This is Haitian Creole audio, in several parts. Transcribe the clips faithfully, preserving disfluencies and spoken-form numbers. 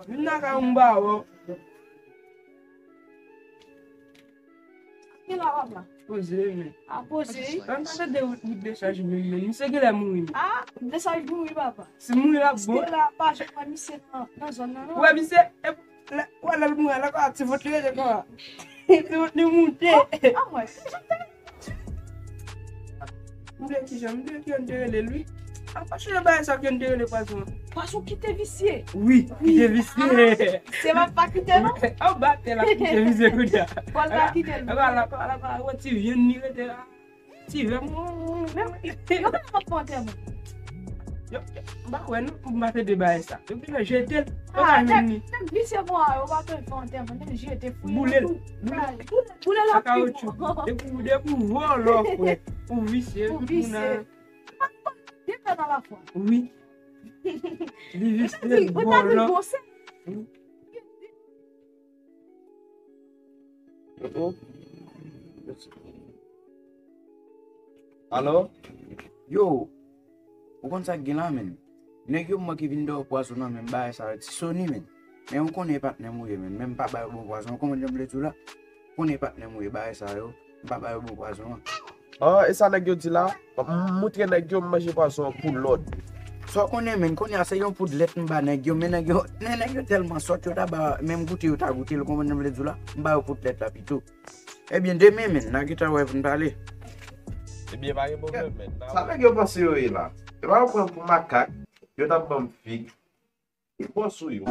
Vin nan kay ou m ba w. Ki la, papa? Poze, men. A poze, wi. An, pa tande wout, wout dechaj menm, men. Misye genlè mouri, men. A, wout dechaj mouri, papa. Si mouri, l ap bon. Paske la, pa janm wè misye nan, nan zòn nan, non. Ou wè misye, e, lè, ou wè lè l mouri, lè kòman ti vant li rete kòman. Ti vant li moute. A, a mwen. M bliye kijan, m bliye ki yo te rele l, wi. A, pa chonje bagay sa ki yo te rele pwazon an. Pwazon ki te visye. Wi, ki te visye. A, se pa pa kite non. An batè la ki te visye kounye a. Pòl pa kite l. Ala, ala, ala, ala, ti vyann li rete la. Ti vyann. Men, yo pa fè antèman. Yo, yo, m pa kwè non, pou m pa tande bagay sa. Yo genlè jete l. Yo pa jwenn li. Nèg visye bon a, yo pa konn fè antèman, nèg jete fouye. Boule l. Boule l. Boule l ak kawoutchou. Depi, depi w vòlò, frè. Ou visye, ou visye. Tout moun nan. Defèt a la fwa. Wi. Li visye, vòlò. Wi. Alo? Alo? Yo, ou konn sa k gen la, menn? Nèg yo manke vin ba w pwazon nan menm bagay sa yo, ti Sony, menn. Men ou konnen e patnè m ou ye, menn. Men m pa ba yo bon pwazon, ou konprann jan m vle di w la? Ou konnen e patnè m ou ye, bagay sa yo, m pa ba yo bon pwazon an. Ah, e sa nèg yo di la? M moutre nèg yo m manje pwazon an pou lòd. Sa w konnen, menn, kounye a se yon poud lèt m ba nèg yo, men nèg yo, men nèg yo tèlman sòt, yo ta ba, menm goute yo ta goute l, ou konprann jan m vle di w la? M ba yo poud lèt la pito. Ebyen, demen, menn, n a gentan wè pou n pale. Ebyen, pa gen pwoblèm, menn. Sa nèg yo panse yo ye la? Yo pa yo pran m pou makak, yo t ap ban m fig. Li fò sou yo.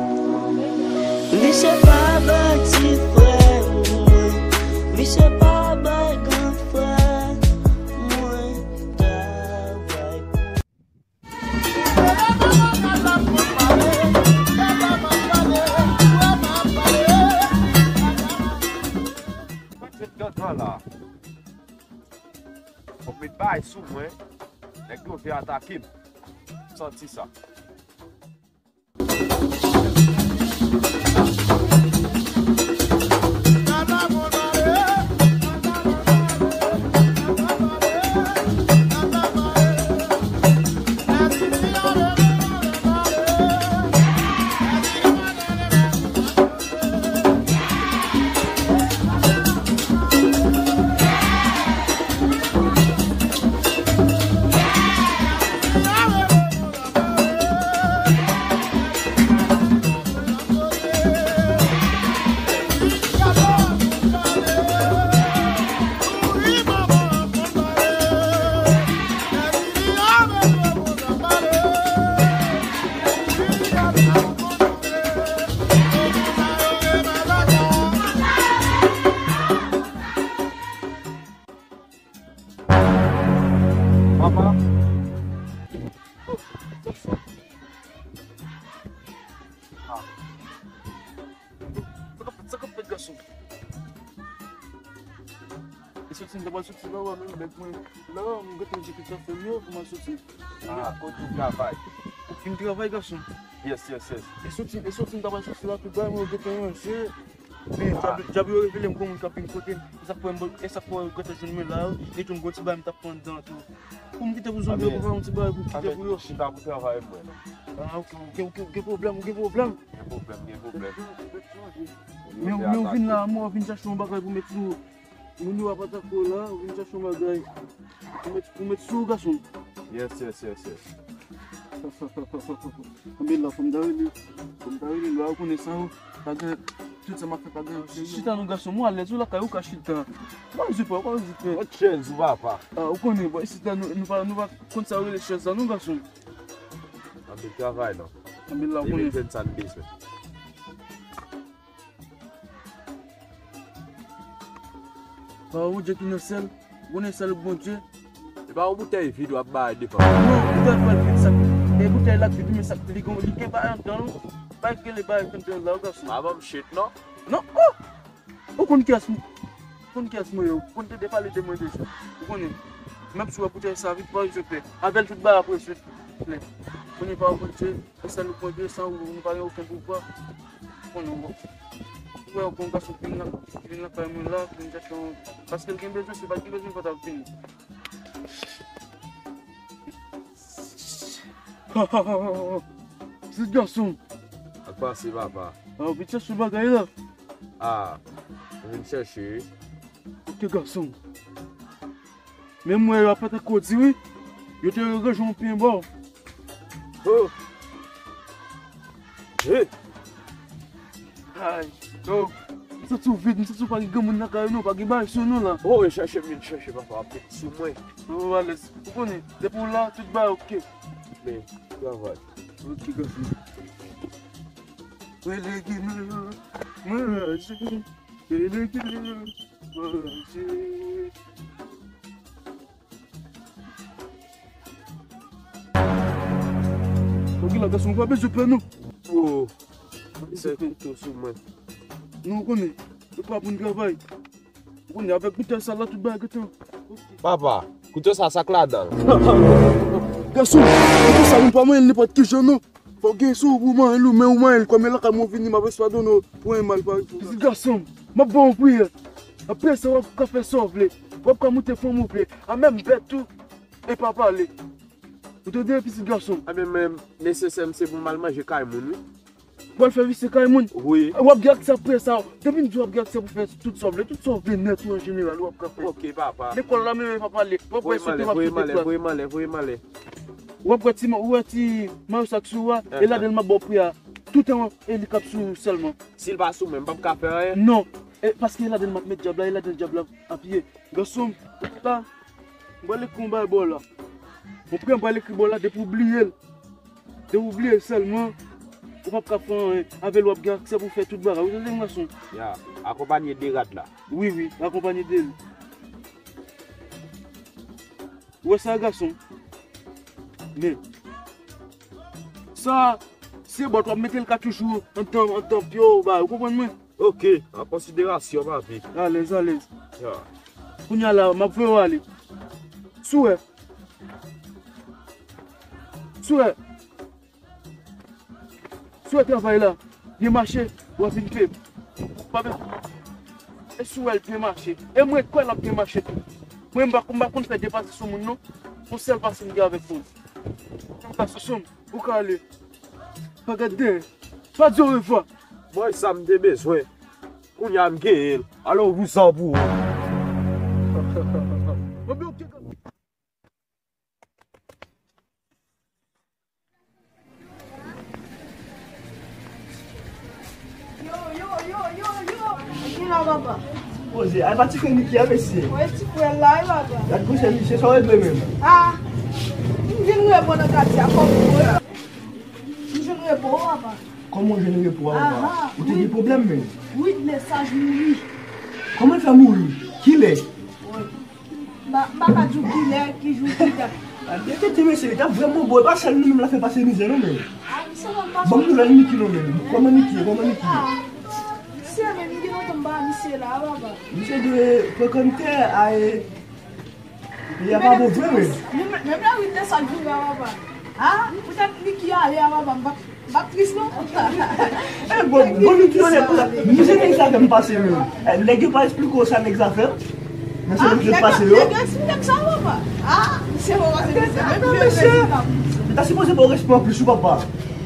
Misye pa bay ti frè mwen. Misye pa bay gran frè mwen travay. Mwen met dandan la. Fòk met bay sou mwen. Nèg yo vle atake m. Santi sa. Papa. Ah. Sa k ap fèt, sa k ap fèt, gason? E soti m ta pral soti la, w a menm nèg mwen la, m gentan di ki sa fè m yo pou m al soti. Ah, kote w travay? Ou fin travay, gason? Yes, yes, yes. E soti, e soti m ta pral soti la, tout bagay mwen yo gentan ranje. Men dyab, dyab yo revele m kon moun k ap vin kote m. E sa k fè m, e sa k fè w gentan jwenn mwen la, yo. E tou m gon ti bagay m t ap pran anndan tou. Pou m kite pou zonbi yo, pou fè yon ti bagay pou kite pou yo. Chita pou travay mwen. Ah, ok, ok, ok, gen pwoblèm, gen pwoblèm. Gen pwoblèm, gen pwoblèm. Men, men ou vin la, mwen vin chache yon bagay pou met sou, moun yo ap atake w la, ou vin chache yon bagay pou met, pou met sou, gason. Yes, yes, yes, yes. Anben la, fò m ta rele, fò m ta rele lwa, ou konnen sa, yo. Pa gen, tout sa m ap fè, pa gen anyen serye. Chita non, gason, mwen alèz, ou lakay, ou ka chita. Ou pa bezwen pè, ou pa bezwen pè. Yon chèz, ou papa. Ah, ou konnen, bon, isit la, nou, nou pa, nou pa konn sa yo rele chèz la, non, gason. Anpil travay, non. Anpil la, ou konnen. Li vin jwenn sa n bezwen. Papa Bondye ki nan syèl, ou konnen sèl Bondye. E pa yon boutèy vid w ap bay devan. Non, boutèy pa vid sa. E boutèy la vid, men sa, li gon, li gen bagay anndan, non. Pa rele bagay anndan la, gason. Pa ban m shit, non. Non, oh! Ou konn kiyès m, ou konn kiyès mwen ye, ou konn tande pale de mwen deja. Ou konnen. Menm si w wè boutèy sa vid, pa bezwen pè. Avè l tout bagay ap rezoud. Konnen pa ou konn se, se sèl ou konn de san ou, nou pa gen okenn pouvwa. Ou konnen, bon. Ou wè yon gason ki vin nan, ki vin nan kay mwen la, ki vin chèche yon, paske l gen bezwen, se pa t gen bezwen, pa t ap vini. Ti gason. Pase, papa. Ah, ou vin chèche bagay la? Ah, mwen vin chèche, wi. Ok, gason. Men mwen yo ap fè tankou di, wi. Yo te ranje yon pen ba w. Oh. Hey. Ay, oh. M santi w vid, m santi w pa gen granmoun nan kay ou non, pa gen bagay sou nou la. Oh, e chèche, m vin chèche, papa, ap sou mwen. Oh, alèz. Ou konnen, depi w la, tout bagay ok. Men, travay. Ok, gason. Rele gine, manje. Rele gine, manje. Ok, la, gason, ou pa bezwen pè, non. Oh, se kouto sou mwen. Non, ou konnen, se pa pou n travay. Ou konnen, avèk boutèy sa la, tout bagay gentan. Papa, kouto sa, sa k ladan l? Gason, kouto sa, moun pa manyen l nenpòt ki jan, non. Fò w gen sou ou pou w manyen l, ou men ou manyen l, kòm e lakay mwen w vini, m ap espadone w pou yon mal pa egzanp. Pitit gason m, m ap ba w yon priyè. Apre sa, w ap ka fè sa w vle. W ap ka moute fanm ou vle. A menm bèt tou, e pa pale. Ou tande, pitit gason m? A men, men, nesesè m se pou m al manje kay moun, wi. W al fè visye kay moun? Wi. W ap gen aksè apre sa. Depi m di w ap gen aksè pou fè tout sa w vle, tout sa w vle nèt ou an jeneral, w ap ka fè. Ok, papa. Lekòl la menm, e pa pale. W ap wè sou tou w ap kite klas. Voye m anlè, voye m anlè. W ap wè ti ma-, ou wè ti mayo sa k sou ou a, e ladan l m ap ba w priyè a. Toutan e li k ap sou ou sèlman. Si l pa sou mwen, m p ap ka fè anyen? Non. E, paske e ladan l m ap met dyab la, e ladan l dyab la ap ye. Gason m, la, m pral ekri yon bagay ba w la. Yon priyè m pral ekri ba w la, depi w bliye l. Depi w bliye l sèlman, ou p ap ka fè anyen. Avè l w ap gen aksè pou fè tout bagay. Ou tande m, gason? Ya, akonpanye de rad la. Wi, wi, akonpanye de l. Ou wè sa, gason? Men sa, se bòt w ap mete l ka toujou anndan, anndan pye w, ba, ou konprann mwen? Ok, an konsiderasyon, papi. Alèz, alèz. Ya. Kounye a la, m ap voye w ale. Si w wè, si w wè, si w wè travay la byen mache, w ap vin peye m. Ou pa bezwen. E si w wè l byen mache, e mwen kwè l ap byen mache tou. Mwen, m pa, m pa konn fè de pase sou moun, non. Yon sèl pase m gen avèk moun. Yon pase sou m, ou ka ale. Pa gade dèyè. Pa di orevwa. Mwen, sa m te bezwen. Kounye a m genyen l. Alò, ou sa pou ou. Bon, ben, ok. Yo, yo, yo, yo, yo. Ki la, papa? Poze, al pa ti frè Niki a, mesye. Wè ti frè l la, wi, papa. Gad gwo chè misye, sa w regle menm? Ah, m vin repo nan katye a, kòm ou wè. M jwenn repo, papa. Kòman w jwenn repo a, papa? Aha, ou te gen pwoblèm menm? Widness sa mouri. Kòman l fè mouri? Kilè? Wi. M pa, m pa ka di w kilè, ki jou, ki dat. A, byen tete, mesye, li t ap vrèman bon. E pa sèl nou menm l ap fè pase mizè, non, men. A, misye pa pase. Ban m nouvèl Niki, non, men. Kòman Niki ye? Kòman Niki ye? A, misye, men, m gen lontan m pa wè misye la, papa. Misye dwe frekante a, e, peyi a pa bon vre, men. Menm, menm lè Widness al vire a, papa. A, poutèt Niki ale a, papa, m pa t M pa tris non. Eh, bon, bon, nou ki yon nèg konsa. Misye nèg sa fè m pase menm. Eh, nèg yo pa eksplike w sa nèg sa fè. Men se nèg yo pase yo. Nèg yo eksplike m sa, papa. Ah, misye pa pase misye. Men non, mesye. Li ta sipoze ba w respè anplis wi, papa.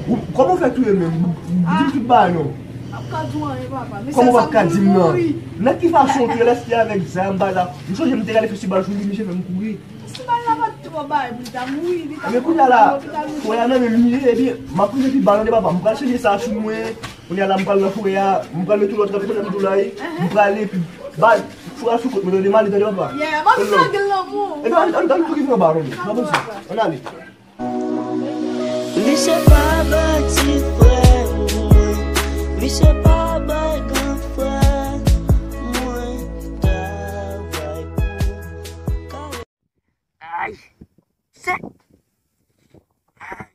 Ou, kòman w fè touye menm? Di m tout bagay non. M ap ka di w anyen, papa. Kòman w ap ka di m nan? Nan ki fason w touye lè se te avèk zam, bagay la? M sonje m te gade festival sou li, misye fè m kouri. Festival la pa t twò bay pou l ta mouri, li ta mouri nan lopital. Men kounye a la, frè a nan men m li ye, epi m ap rive pi ba nan de papa. M pral chanje sa sou mwen. Kounye a la, m pral nan forè a, m pral mete yon lòt rad, kounye a m tou la, wi. M prale, epi ba, frè a sou kont mwen, tande, m ale, tande, papa. Yeah, m ap lage l nan men w. Epi ann, ann, ann tou rive anba, tande. M ap ann ale. Misye pa bay ti frè mwen, misye pa bay gran frè mwen travay pou kare. Ay! Sèk! Ay!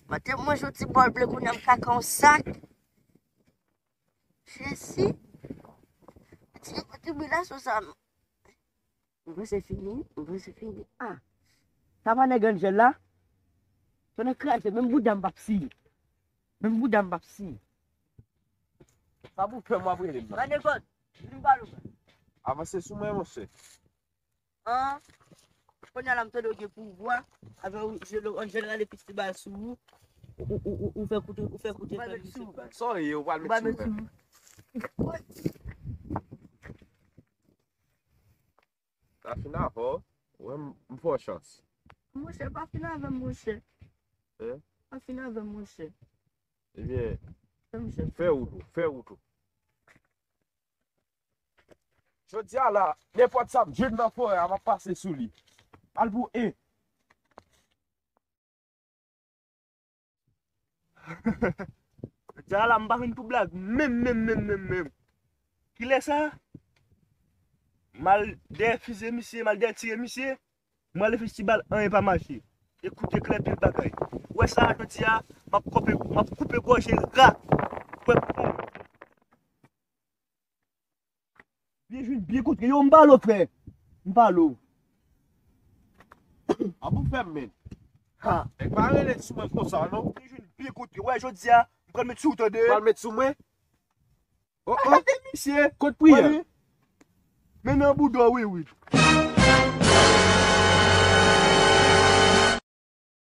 Mwen te manje yon ti bòl ble kounye a m kaka yon sak. Jezi! Ti tribilasyon sa. Mwen se fini, mwen se fini. Ah! Sa pa nèg Angel la? Tonnè kraze, menm bouda m p ap siye. Menm bouda m p ap siye. Sa pou fè m w ap rele m nan. Manevòl, vin pale w. Avanse sou mwen, monchè. An, kounye a la m tande w gen pouvwa. Avè w, Angel rale festival sou ou. Ou, ou, ou, ou fè koute, ou fè koute fè misye. Sa w ye, ou pral met sou mwen. Sa fin avè w. Wè, m fè w chans. Monchè, pa fin avè m, monchè. Hein? Pa fin avè m, monchè. Ebyen, Fè m chans. Fè wout ou, fè wout ou. Jodi a la, nenpòt sa m jwenn nan forè a, m ap pase sou li. Al pou en. Jodi a la, m pa vin pou blag, menm, menm, menm, menm, menm. Kilè sa? M al dèyè fize misye, m al dèyè tire misye. M al reflechi ti bal, anyen pa mache. Ekoute klè pil bagay. Ou wè sa, jodi a, m ap koupe, m ap koupe gòje l ra. Ou wè pou Byen jwenn, byen kontre. Yo, m pale w, frè. M pale w. A pou fè m, men. Ha. Nèg pa rele sou mwen konsa, non. Byen jwenn, byen kontre. Wè, jodi a, m pral met sou ou, tande. Pral met sou mwen. Oh, oh. Gade misye. Kot priyè? Men nan bouda, wi, wi.